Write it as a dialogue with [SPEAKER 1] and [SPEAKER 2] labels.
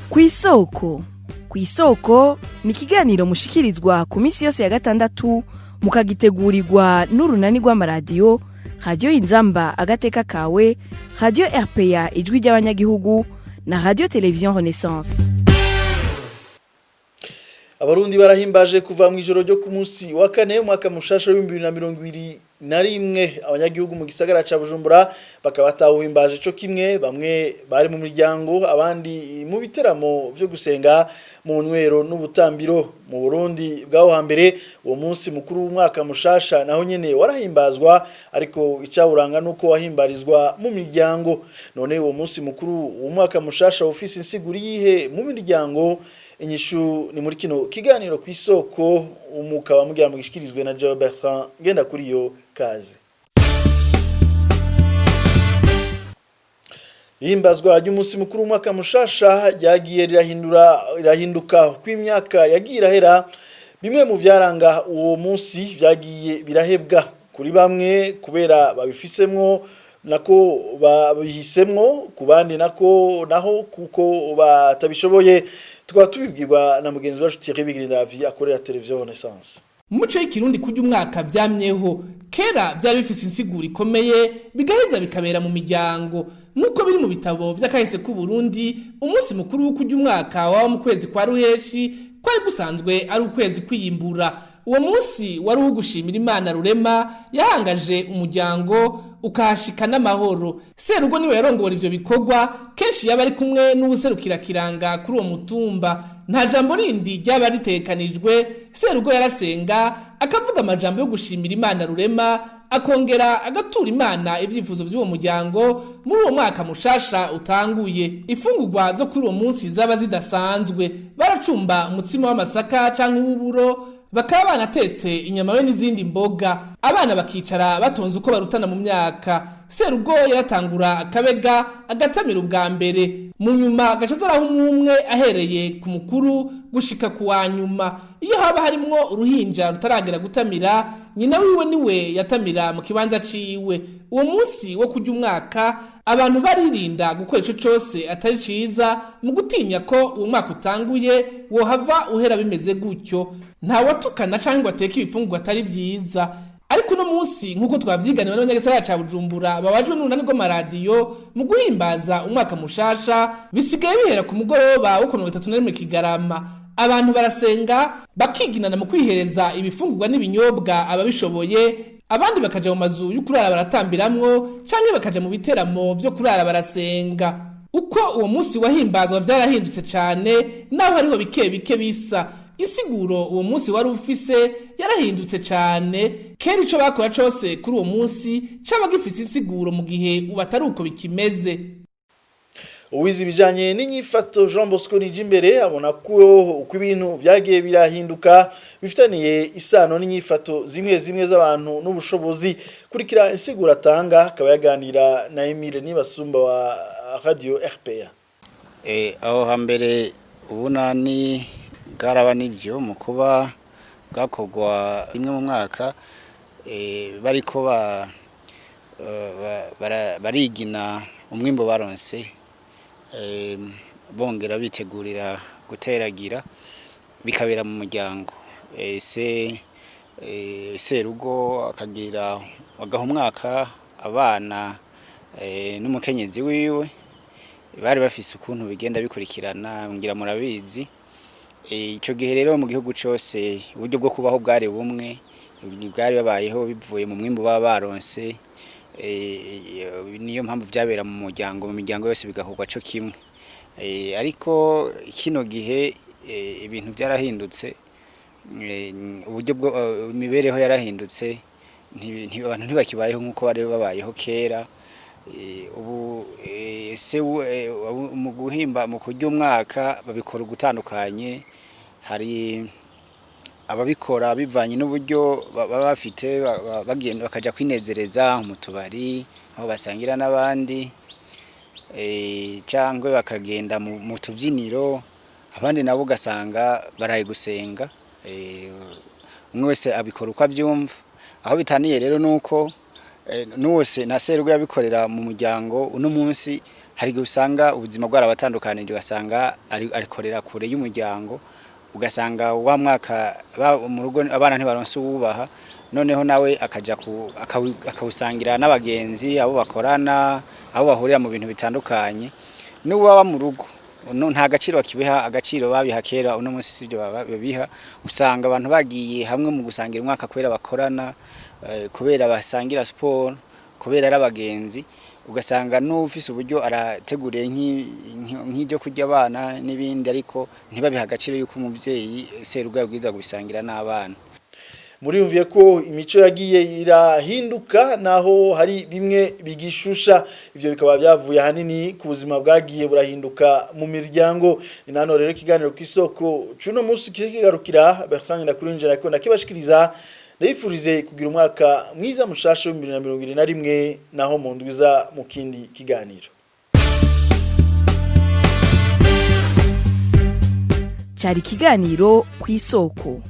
[SPEAKER 1] Kw'isoko. Kw'isoko ni ikiganiro mushikirizwa ku minsi yose ya gatandatu, mukagitegurirwa n'urunani rw'amaradiyo Radiyo Inzamba Agateka Kawe, Radiyo RPA Ijwi ry'Abanyagihugu na Radiyo Televiziyo Renaissance.
[SPEAKER 2] Abarundi barahimbaje kuva mu ijoro ryo ku munsi wa kane umwaka mushasha w'2021. Abanyagihugu mu gisagara ca Bujumbura bakaba batawuhimbaje co kimwe. Bamwe bari mu miryango, abandi mu biteramo vyo gusenga, mu nywero n'ubutambiro. Mu Burundi bwaho hambere, uwo munsi mukuru w'umwaka mushasha naho nyene warahimbazwa, ariko icawuranga nuko wahimbarizwa mu miryango. None uwo munsi mukuru w'umwaka mushasha ufise insiguro yihe mu miryango? Inyishu ni muri kino kiganiro ku Isoko, umukaba mugira mugishikirizwe na Joe Bertrand ngenda kuri yo kaze. Ihimbazwa ry'umunsi mukuru w'umwaka mushasha ryagiye rirahindura, rirahinduka kw'imyaka yagiye irahera. Bimwe mu vyaranga uwo munsi vyagiye birahebwa kuri bamwe kubera babifisemwo, nako babihisemwo, ku bandi nako naho kuko batabishoboye. Tukaba tubibwirwa na mugenzi wacu Thierry Bigirindavi akorera Televiziyo Renaissance.
[SPEAKER 3] Mu muco y'ikirundi, kurya umwaka vyamyeho kera, vyari bifise insiguro ikomeye, bigaheza bikabera mu miryango nk'uko biri mu bitabo vy'akahise k'u Burundi. Umunsi mukuru wo kurya umwaka waba mu kwezi kwa Ruheshi, kwari gusanzwe ari ukwezi kwiyimbura. Uwo munsi wari uwo gushimira Imana Rurema yahangaje umuryango ukahashika n'amahoro. Serugo niwe yarongora ivyo bikorwa, kenshi yaba ari kumwe n'uwuserukira kiranga kuri uwo mutumba. Nta jambo rindi ryaba ritekanijwe. Serugo yarasenga, akavuga amajambo yo gushimira Imana Rurema, akongera agatura Imana ivyifuzo vy'uwo muryango muri uwo mwaka mushasha utanguye. Ifungurwa zo kuri uwo munsi zaba zidasanzwe. Baracumba umutsima w'amasaka canke uw'uburo, bakaba banatetse inyama be n'izindi mboga. Abana bakicara batonze uko barutana mu myaka. Serugo yaratangura akabega, agatamira ubwa mbere, mu nyuma agaca azaraho umwe ahereye ku mukuru gushika ku wa nyuma. Iyo haba harimwo uruhinja rutaragera gutamira, nyina wiwe niwe yatamira mu kibanza ciwe. Uwo munsi wo kurya umwaka, abantu baririnda gukora ico cose atari ciza, mu gutinya ko uwo mwaka utanguye wohava uhera bimeze gutyo. Nta watukana canke ngo ateke ibifungurwa atari vyiza. Ariko uno munsi, nk'uko twavyiganiwe n'abanyagisagara ca Bujumbura babajwe n'urunani rw'amaradiyo, mu guhimbaza umwaka mushasha bisigaye bihera ku mugoroba wo ku 31 Kigarama. Abantu barasenga, bakiginana mu kwihereza ibifungurwa n'ibinyobwa ababishoboye, abandi bakaja mu mazu yo kurara baratambiramwo, canke bakaja mu biteramo vyo kurara barasenga. Uko uwo munsi wahimbazwa vyarahindutse cane, naho hariho bike bike bisa. Insiguro uwo munsi wari ufise yarahindutse cane. Kera ico bakora cose kuri uwo munsi caba gifise insiguro, mu gihe ubu atari uko bikimeze.
[SPEAKER 2] Uwize ibijanye n'inyifato Jean Bosco Nijimbere abona ko uko ibintu vyagiye birahinduka bifitaniye isano n'inyifato zimwe zimwe z'abantu n'ubushobozi. Kurikira insiguro atanga, akaba yaganira na Emile Nibasumba wa Radio RPA.
[SPEAKER 4] Aho hambere ubunani bwaraba nibyo mu kuba bwakorwa rimwe mu mwaka, bariko barigina umwimbo baronse, bongera bitegurira guteragira, bikabera mu muryango. Se serugo akagira agaha umwaka abana n'umukenyezi wiwe. Bari bafise ukuntu bigenda bikurikirana, ngira murabizi. Ico gihe rero mu gihugu cose uburyo bwo kubaho bwari bumwe, bwari babayeho bivuye mu mwimbu baba baronse. Niyo mpamvu vyabera mu muryango, mu miryango yose bigakorwa co kimwe. Ariko kino gihe ibintu byarahindutse, uburyo bwo imibereho yarahindutse, abantu ntibakibayeho nk'uko bari babayeho kera. Ubu se mu guhimba, mu kurya umwaka babikora ugutandukanye. Hari ababikora bivanye n'uburyo baba bafite, bagenda bakaja kwinezereza mu tubari aho basangira n'abandi, cyangwa bakagenda mu tubyiniro. Abandi nabo ugasanga baraye gusenga. Umwe wese abikora uko abyumva. Aho bitaniye rero nuko n'uwose na serugo yabikorera mu muryango, uno munsi Hari igihe usanga ubuzima bwarabatandukanije, ugasanga arikorera kure y'umuryango, ugasanga wa mwaka mu rugo abana ntibaronse uwubaha, noneho nawe akaja akawusangira n'abagenzi, abo bakorana, abo bahurira mu bintu bitandukanye. N'uwaba mu rugo nta gaciro bakibiha, agaciro babiha kera uno munsi sibyo babiha. Usanga abantu bagiye hamwe mu gusangira umwaka kubera bakorana, kubera basangira siporo, kubera ari abagenzi, ugasanga n'ufise uburyo arateguriye nk'ibyo kurya abana n'ibindi, ariko ntibabiha agaciro yuko umuvyeyi serugo yabwirizwa kubisangira n'abana.
[SPEAKER 2] Muriyumviye ko imico yagiye irahinduka, naho hari bimwe bigishusha. Ivyo bikaba byavuye ahanini ku buzima bwagiye burahinduka mu miryango. Ni nano rero ikiganiro ku isoko cuno munsi kigarukira. Bertrand Ndakurinjira ko ndakibashikiriza, ndabifurize kugira umwaka mwiza mushasha wa 2021, naho mu ndwiza mu kindi kiganiro.
[SPEAKER 1] Cyari ikiganiro ku isoko.